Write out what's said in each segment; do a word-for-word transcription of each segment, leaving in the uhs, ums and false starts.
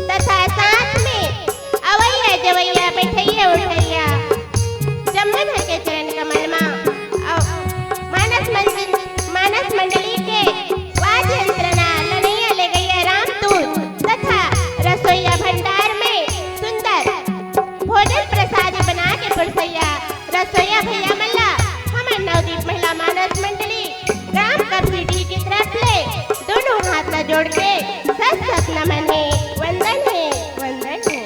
तथा साथ में अवैया जवैया, बैठैया उठैया, जम्मो झन के चरण कमल मा अउ मानस मंजल, मानस मंडली के वाद्य यंत्र ला लनैया लेगैया रामदूत तथा रसोईया भंडार में सुंदर भोजन प्रसादी बना के परोसैया रसोईया भैया मन ला हमर नवदीप महिला मानस मंडली ग्राम कपसीडीह के तरफ ले दोनों हाथ ला जोड़ के शत शत नमन हे, वंदन हे, वंदन हे।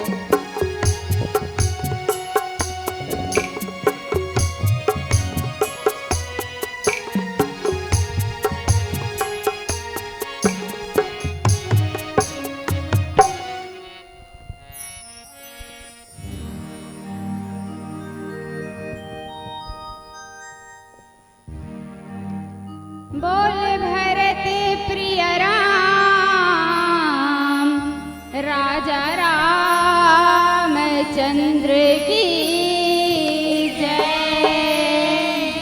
बोल भरत प्रिय राम, राजा रामचंद्र की जय।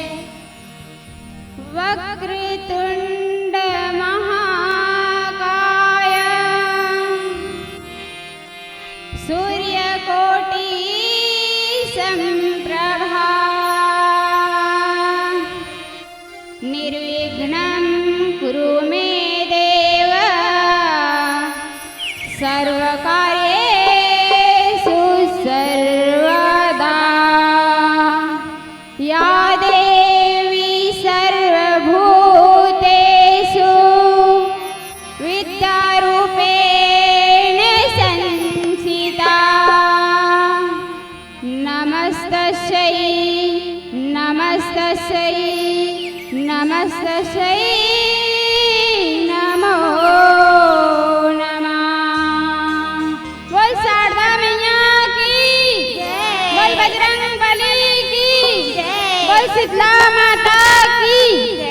वक्रतुंड महाकाय सूर्यकोटि संप्रभा। निर्विघ्नं कुरु मे देव सर्वकार्येषु सर्वदा। या देवी सर्वभूतेषु विद्यारूपेण संस्थिता। नमस्तस्यै, नमस्तस्यै, नमस्तस्यै नमो नमः। बोल शारदा मैया की जय। बोल बजरंग बली की जय। बोल शीतला माता की जय।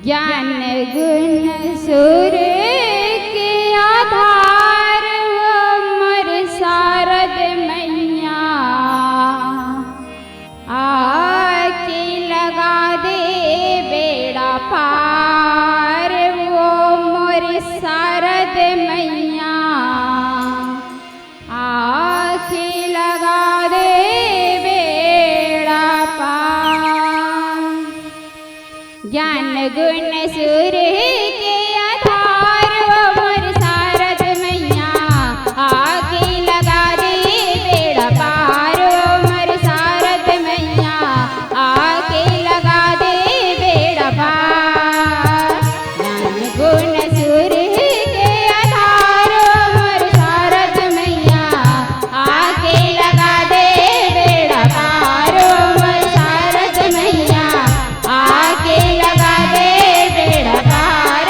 ज्ञान गुण सुर के आधार वो मोर शारद मैया, आके लगा दे बेड़ा पार वो मोर शारद मैया, आके लगा दे बेड़ा पार। ज्ञान गुण सुर के आधार वो मोर शारद मैया, आके लगा दे बेड़ा पार वो मोर शारद मैया, आके लगा दे बेड़ा पार। ज्ञान गुण सुर के आधार वो मोर शारद मैया, आके लगा दे बेड़ा पार वो मोर शारद मैया, आके लगा दे बेड़ा पार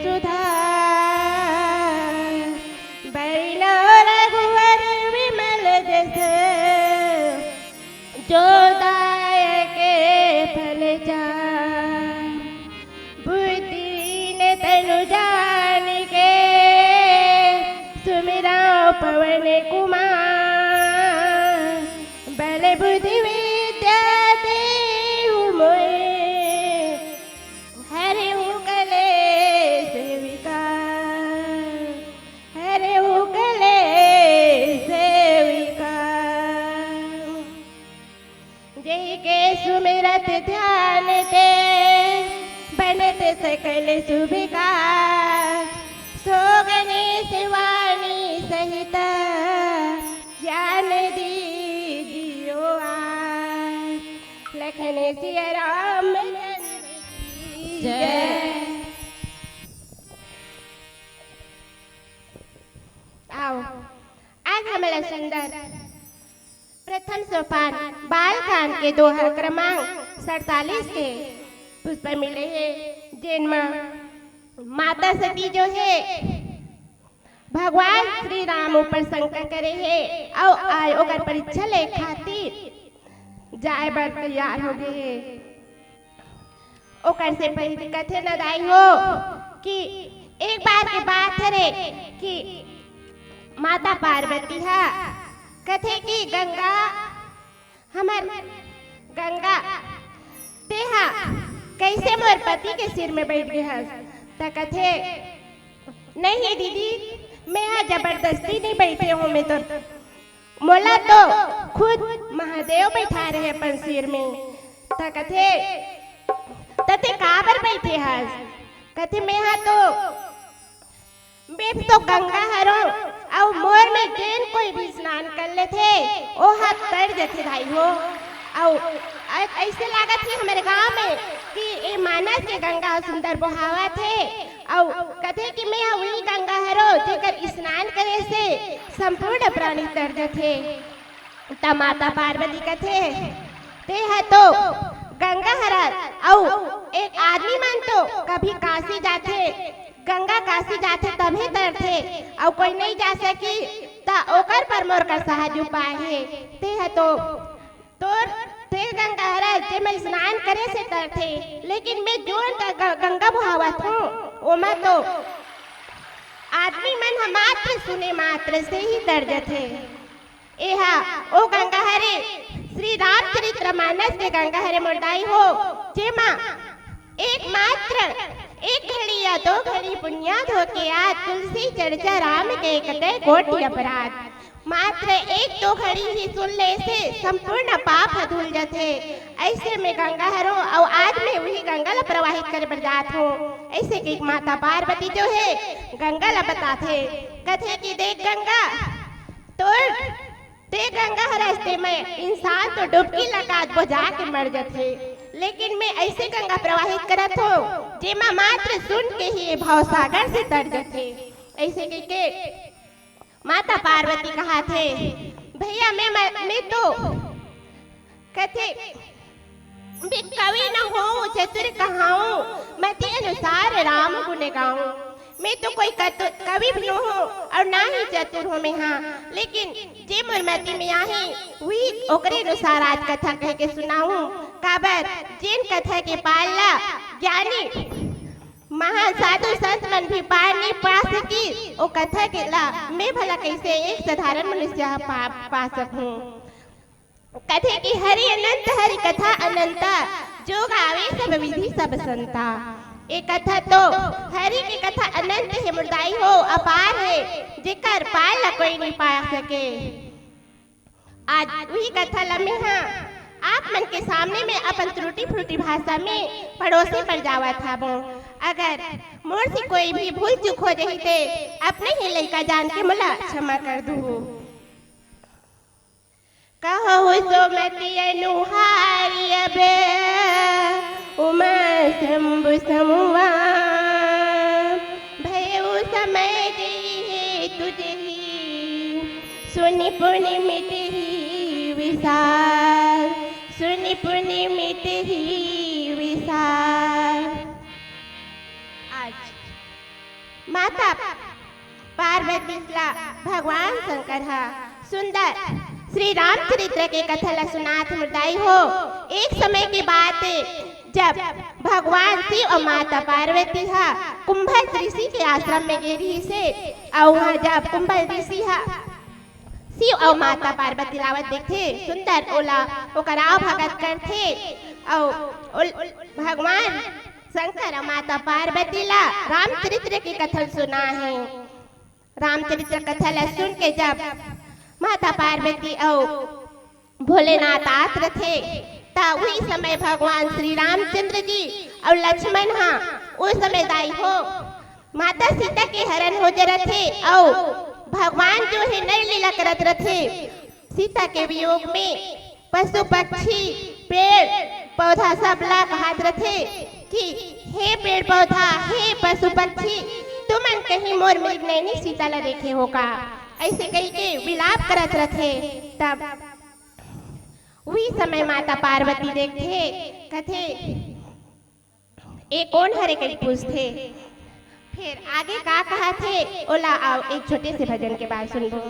सुधा। बरनउँ रघुवर विमल जस, जो दायक फल चार। बुद्धिहीन तनु जानिके, सुमिरउँ पवन कुमार। बल बुद्धि विद्या देहु मोहे, हरहु कलेस विकार, हरहु कलेस विकार। जेहि के सुमिरत ध्यान ते, बनत सकल सुभिकार। सो गणेस वाणी सहित, ज्ञान दीजियो आय। लखन सिया रामचंद्र की जय। जय। आओ, आज हमला सुंदर प्रथम सोपान बाल कांड के दोहा क्रमांक सड़तालीस के पुष्प मिले हे, जेन म माता सती जो हे, भगवान श्री राम ऊपर शंका करे हे अउ आज ओकर परीक्षा ले खातिर जाए बर तैयार हो गए हे। ओकर से पहले कथे न दाई हो कि एक बार के बात हरे कि माता पार्वती हा कथे कि गंगा, हमर गंगा, तेहा कइसे मोर पति के सिर में बैठ गे हस? त कथे, "नहीं दीदी, मैं हा जबरदस्ती नहीं बैठे हूँ, मैं तो, मोला तो खुद महादेव बैठा रहे अपन सिर में।" त कथे, "त ते काबर बैठे हस?" कथे, "मैं हा तो मैं तो गंगा हरों, अउ मोर में जेन कोई भी स्नान कर लेथे, ओहा तर जथे दाई हो।" अउ अ-, अइसे लागत हे हमर गांव में कि ए मानस के गंगा सुंदर बोहावत हे, अउ कथे कि मैं हा उही गंगा हरों, जेकर स्नान करे से संपूर्ण प्राणी तर जथे। त माता पार्वती कथे, "तेहा तो गंगा हरस, अउ एक आदमी मन तो कभी काशी जाथे, गंगा काशी जाथे तभे तरथे, अउ कोई नहीं जा सकी, त ओकर पर मोर कर सहज उपाय हे। तेहा तो तोर, ते गंगा हरस, जेमा स्नान करे से तरथे, लेकिन मैं जोन ग-, ग-, गंगा बोहावत हूँ, ओमा तो आदमी मन ह मात्र सुने मात्र से ही तर जथे।" एहा ओ गंगा हरे, श्री रामचरित्र मानस के गंगा हरे मोर दाई हो, जेमा एकमात्र एक घड़ी या दो घड़ी पुनियाद होके आ तुलसी चर्चा राम के कटे कोटि अपराध। मात्र एक दो घड़ी ही सुन ले से संपूर्ण पाप ह धुल जथे। अइसे में गंगा हरो अउ आज मैं उही गंगा ला प्रवाहित करे बर जात हूँ। अइसे के माता पार्वती जो हे गंगा ला बताथे, कथे कि देख गंगा, तोर ते गंगा हरस ते में इंसान तो डुबकी लगात बोहा के मर जथे, लेकिन मैं अइसे गंगा प्रवाहित करत हूँ जेमा मात्र सुन के ही ये भवसागर से तर जथे। अइसे कहिके माता पार्वती कहाथे, भैया मैं, मैं, मैं तो कथे मैं कवि न हों, चतुर कहाऊं, मति अनुसार राम गुण गाऊं। मैं तो कोई कतु-, कवि भी न हों अउ ना ही चतुर हों मैं हा, लेकिन जे मोर मति में आही, उही ओकरे अनुसार आज कथा कहिके सुनाऊं। काबर जेन कथा के पार ला ज्ञानी महान साधु संत मन भी पार नहीं पा सकी, ओ कथा के ला मैं भला कइसे एक साधारण मनुष्य हा पा, पा सकूं। कथे कि हरि अनंत हरि कथा अनंता, जो गावे सब विधि सब संता। ए कथा तो हरि के कथा अनंत हे मोर दाई हो, अपार हे, जेकर पार ला कोई नहीं पा सके। आज उही कथा ला मैं हा आप मन के सामने में अपन त्रुटि फुटी भाषा में परोसे बर जावत हावों। अगर मोर से कोई भी भूल चूक हो जाही ते अपने ही लइका जान के मोला क्षमा कर दुहू। कहहु सुमति अनुहारी अब उमा शंभु समुआ। भयउ समय जेहि हेतु जेहि सुनि पुनि मिटहि विसार, सुनि पुनि मिटहि विसार। आज माता पार्वती ला भगवान शंकर ह सुंदर श्री रामचरित्र के कथा ला सुनात हे मोर दाई हो। एक समय के बात हे, जब भगवान शिव अउ माता पार्वती ह कुंभज ऋषि के आश्रम में गे रिहिस हे, अउ उहाँ जब कुंभज ऋषि ह शिव अउ माता पार्वती ला आवत देखथे, सुंदर ओला ओकर आवभगत करथे, अउ ओल-, भगवान शंकर अउ माता पार्वती ला रामचरित्र के कथा सुनाए हे। रामचरित्र कथा ला सुन के जब माता पार्वती अउ भोलेनाथ आत रथे, त उही समय भगवान श्री रामचंद्र जी अउ लक्ष्मण ह, उस समय दाई हो, माता सीता के हरण हो जे रथे, अउ भगवान जो हे नर लीला करत रथे। सीता के वियोग में पशु पक्षी, पेड़ पौधा सब ला कहत रथे कि हे पेड़ पौधा, हे पशु पक्षी, तुमन कहीं मोर मृग नयनी सीता ला देखे हो का? ऐसे कहि के विलाप करत रथे। तब उही समय माता पार्वती देखथे, कथे, "ए कोन हरे?" कहि पूछथे। फिर आगे का कहत हे, ओला आओ एक छोटे से भजन के बाद सुनबो।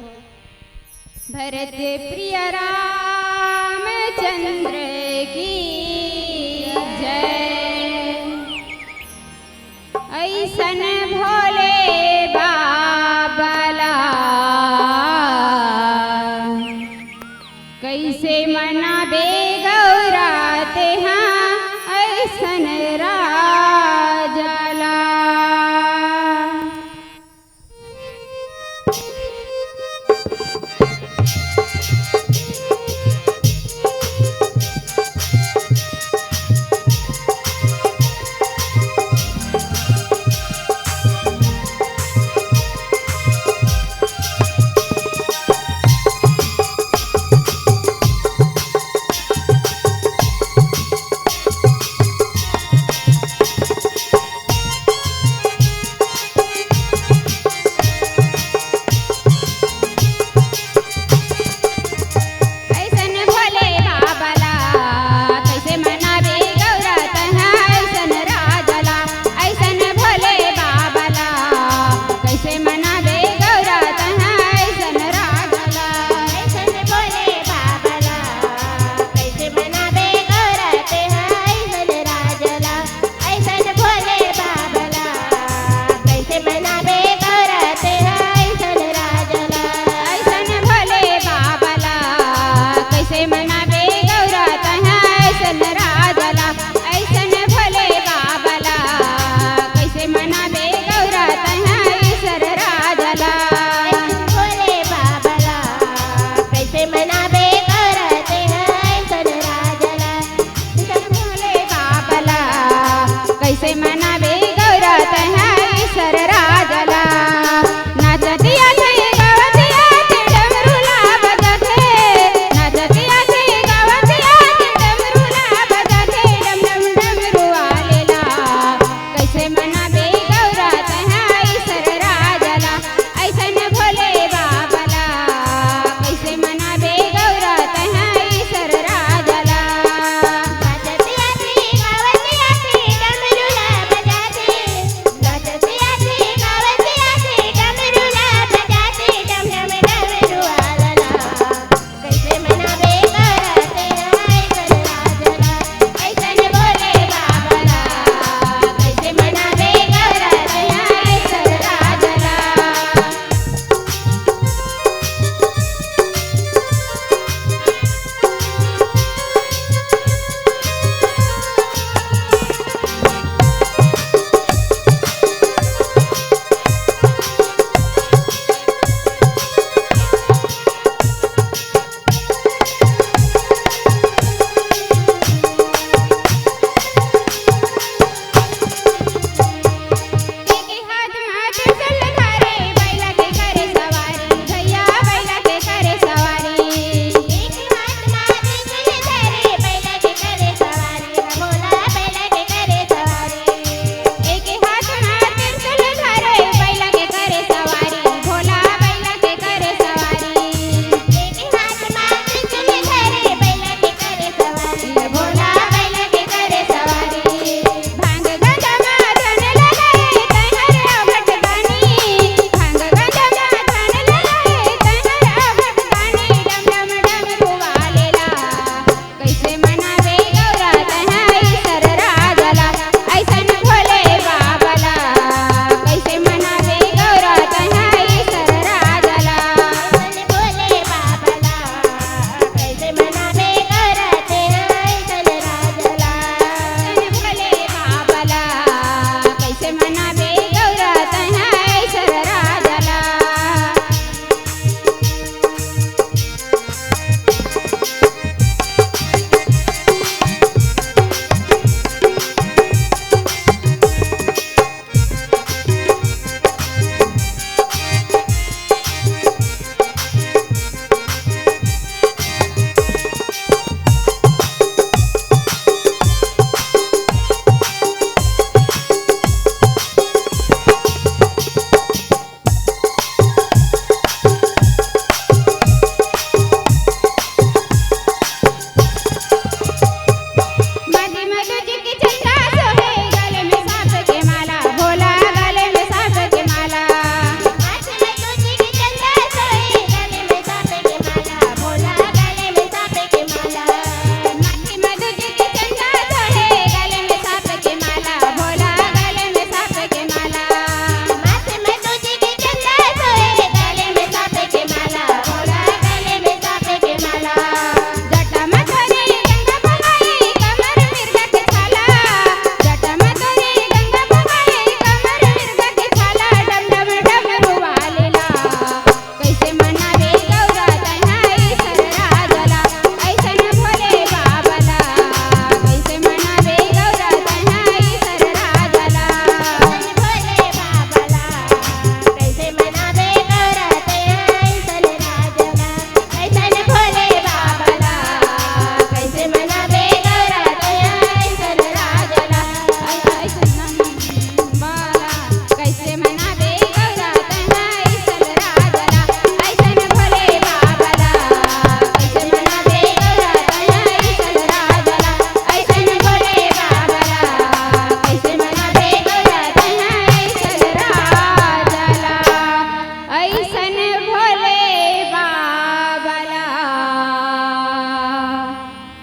भरत प्रिय रामचंद्र की जय। ऐसन भोले बाबा ला कैसे मनाबे गौरा तेहा ऐसन राजा ला।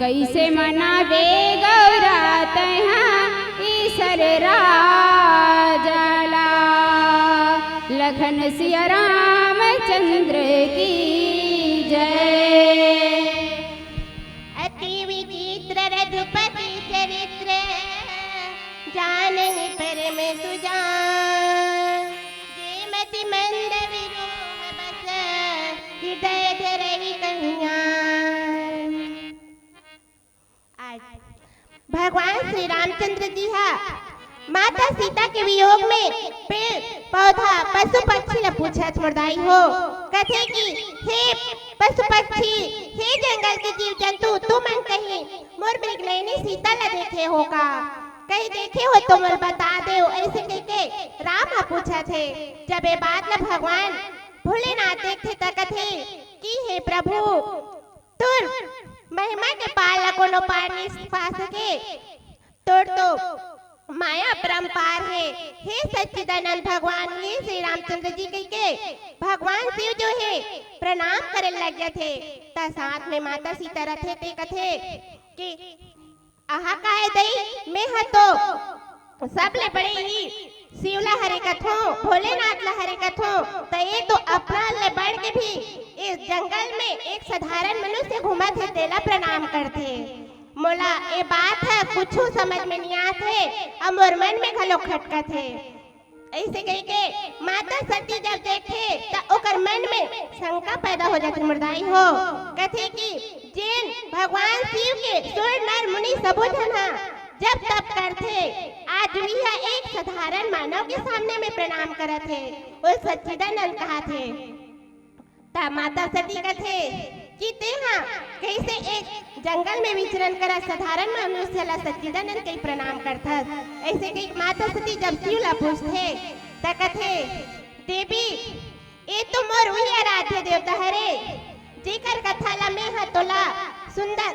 कइसे मनाबे गौरा तैहा ईसर राजा ला। लखन सिया रामचंद्र की जय। अति विचित्र रघुपति चरित्र, जानहि परम सुजान। जे मति मंद विरोह बस, हृदय धरई कहियान। आज भगवान श्री रामचंद्र जी हा माता सीता के वियोग में पेड़ पौधा पशु पक्षी ला पूछत, मुरदाई हो, कथे कि हे पशु पक्षी, हे जंगल के जीव जंतु, तुमन कहीं मोर मृगनयनी सीता ला देखे हो का? कहीं देखे हो तो मोला बता देव, ऐसे कहिके राम हा पूछत हे। जब ये बात ला भगवान भोलेनाथ देखथे त कथे कि हे प्रभु, तोर महिमा के पार ला कोनो पार नइ पा सके, तोर तो माया अपरंपार हे। हे सच्चिदानंद भगवान, हे श्री रामचंद्र जी कहिके भगवान शिव जो हे प्रणाम करे लग जाथे। त साथ में माता सीता रथे ते कथे कि आहा काय दई, मैं ह तो सबले बड़े ही शिव ला हरे कथों, भोलेनाथ ला हरे कथों, त ये तो अपना ले बढ़ के भी इस जंगल में एक साधारण मनुष्य घूमत हे, तेला प्रणाम करथे। मोला ये बात ह कुछु समझ में नइ आत हे, अउ मोर मन में घलो खटकत हे। ऐसे कहिके माता सती जब देखथे त ओकर मन में शंका पैदा हो जाथे, मुरदाई हो, कथे कि जेन भगवान शिव के सुर नर मुनि सबो झन हा जप तप करथे, आज उही हा एक साधारण मानव के सामने में प्रणाम करत हे, ओ सच्चिदानंद कहाथे। त माता सती कथे कि तेहा कइसे एक जंगल में विचरण करत साधारण मनुष्य ला सच्चिदानंद कहि प्रणाम करथस। ऐसे कहि माता सती जब शिव ला पूछथे त कथे, देवी, ये तो मोर उही आराध्य देवता हरे, जेकर कथा ला मैं ह तोला सुंदर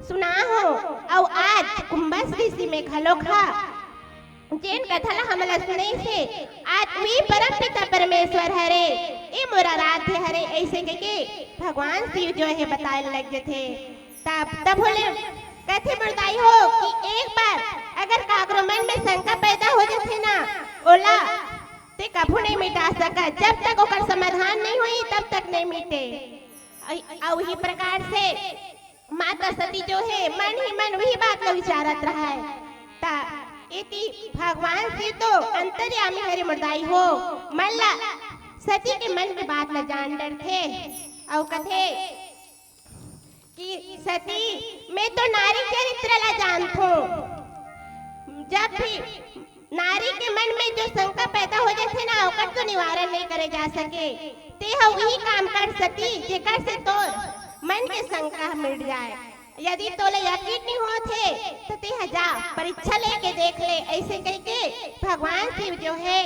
सुना हो, अउ आज कुंभस ऋषि में घलोक हा जेन कथा ला हमला सुनइस हे, आज उही परम पिता परमेश्वर हरे, ए मोर आराध्य हरे, ऐसे कहिके भगवान शिव जो हे बताए लग जथे। तब, तब बोले, कथे मुरदाई हो कि एक बार अगर काकरो मन में शंका पैदा हो जथे ना, ओला ते कभू नहीं मिटा सकत, जब तक ओकर समाधान नहीं होई, तब तक नहीं मिटे। अ-, अउ उही प्रकार से माता सती जो हे, मन ही मन उही बात ला विचारत रहय। त एती भगवान शिव तो अंतर्यामी हरे मुरदाई हो, मन ला, सती के मन के बात ला जान डरथे। अउ कथे कि सती, मैं तो नारी चरित्र ला जानथों। जब भी नारी के मन में जो शंका पैदा हो जाथे ना, ओकर तो निवारण नहीं करे जा सके। ते ह उही काम कर सती, जेकर से तोर मन के शंका मिट जाए। यदि तोला यकीन नहीं होत हे, त ते ह जा, परीक्षा लेके देख ले, ऐसे कहिके भगवान शिव जो हे,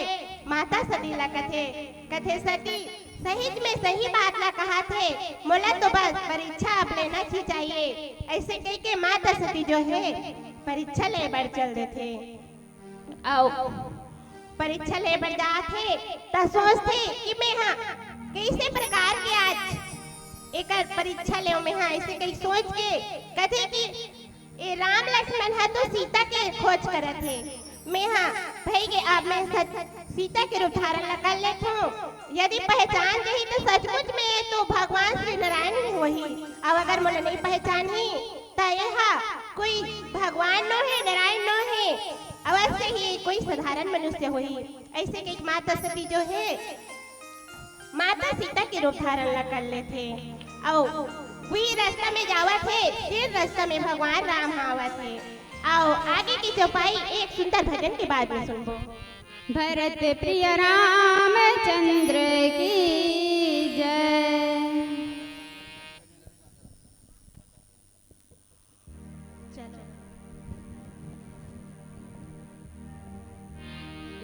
माता सती ला कथे, कथे, सती, सही में सही बात ला कहाथे, मोला तो बस परीक्षा अब लेना ही चाहिए। ऐसे कहिके माता सती जो हे, परीक्षा ले बर चल देथे। अउ परीक्षा ले बर जाथे, त सोचथे कि मैं हा कइसे प्रकार के आज एकर परीक्षा लेव मैं हा, ऐसे कहि सोच के कथे कि ए राम लक्ष्मण ह तो सीता के खोज करत हे, मेहा भई गे, अब मैं सच, सीता के रूप धारण ला कर लेथों। यदि पहचान जही तो सचमुच में ये तो भगवान श्री नारायण ही होही, अउ अगर मोला नहीं पहचानही त ये हा कोई भगवान नो हे, नारायण नो हे, अवश्य ही कोई साधारण मनुष्य होही। ऐसे कहिके माता सती जो हे माता सीता के रूप धारण ला कर लेथे। अउ उही रास्ता में जावत हे, जेन रास्ता में भगवान राम ह आवत हे। अउ आगे के चौपाई एक सुंदर भजन के बाद में सुनबो। भरत प्रिय रामचंद्र की जय। चलो।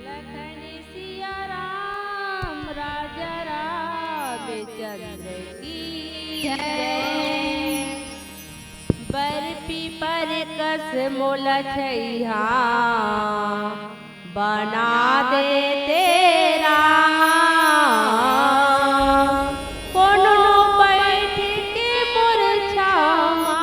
लखन सिया राम राजा रामचंद्र की जय। बर पीपर कस मोला छइहा बना दे तेरा, कोनो बैठ के मोर छामा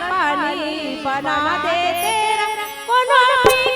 पानी बना दे तेरा कोनो पी